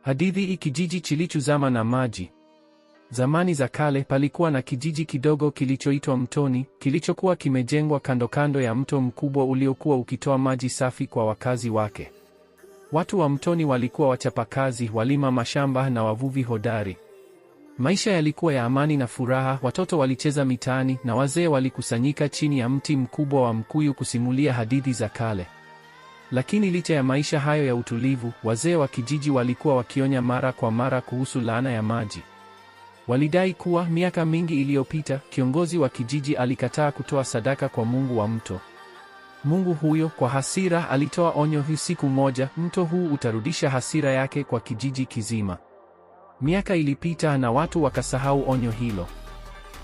Hadithi hii: kijiji kilichozama na maji. Zamani za kale palikuwa na kijiji kidogo kilichoitwa Mtoni, kilichokuwa kimejengwa kando kando ya mto mkubwa uliokuwa ukitoa maji safi kwa wakazi wake. Watu wa Mtoni walikuwa wachapakazi, walima mashamba na wavuvi hodari. Maisha yalikuwa ya amani na furaha, watoto walicheza mitaani na wazee walikusanyika chini ya mti mkubwa wa mkuyu kusimulia hadithi za kale. Lakini licha ya maisha hayo ya utulivu, wazee wa kijiji walikuwa wakionya mara kwa mara kuhusu laana ya maji. Walidai kuwa miaka mingi iliyopita, kiongozi wa kijiji alikataa kutoa sadaka kwa Mungu wa mto. Mungu huyo kwa hasira alitoa onyo, siku moja mto huu utarudisha hasira yake kwa kijiji kizima. Miaka ilipita na watu wakasahau onyo hilo.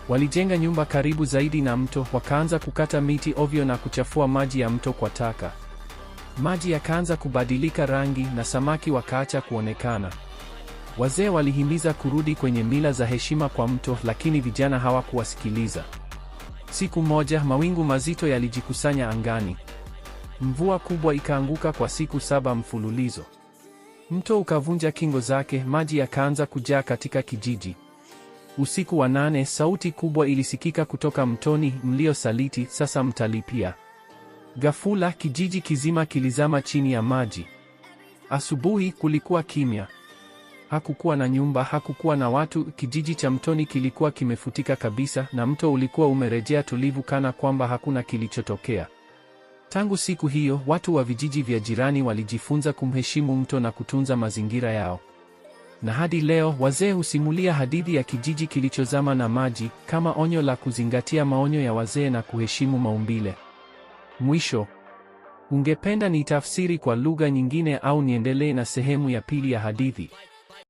Walijenga nyumba karibu zaidi na mto, wakaanza kukata miti ovyo na kuchafua maji ya mto kwa taka. Maji yakaanza kubadilika rangi na samaki wakaacha kuonekana. Wazee walihimiza kurudi kwenye mila za heshima kwa mto, lakini vijana hawakuwasikiliza. Siku moja, mawingu mazito yalijikusanya angani. Mvua kubwa ikaanguka kwa siku 7 mfululizo. Mto ukavunja kingo zake, maji yakaanza kujaa katika kijiji. Usiku wa 8, sauti kubwa ilisikika kutoka mtoni, mlio saliti, sasa mtalipia. Ghafula kijiji kizima kilizama chini ya maji. Asubuhi kulikuwa kimya. Hakukuwa na nyumba, hakukuwa na watu. Kijiji cha Mtoni kilikuwa kimefutika kabisa, na mto ulikuwa umerejea tulivu kana kwamba hakuna kilichotokea. Tangu siku hiyo, watu wa vijiji vya jirani walijifunza kumheshimu mto na kutunza mazingira yao. Na hadi leo wazee husimulia hadithi ya kijiji kilichozama na maji kama onyo la kuzingatia maonyo ya wazee na kuheshimu maumbile. Mwisho. Ungependa nitafsiri kwa lugha nyingine au niendelee na sehemu ya pili ya hadithi?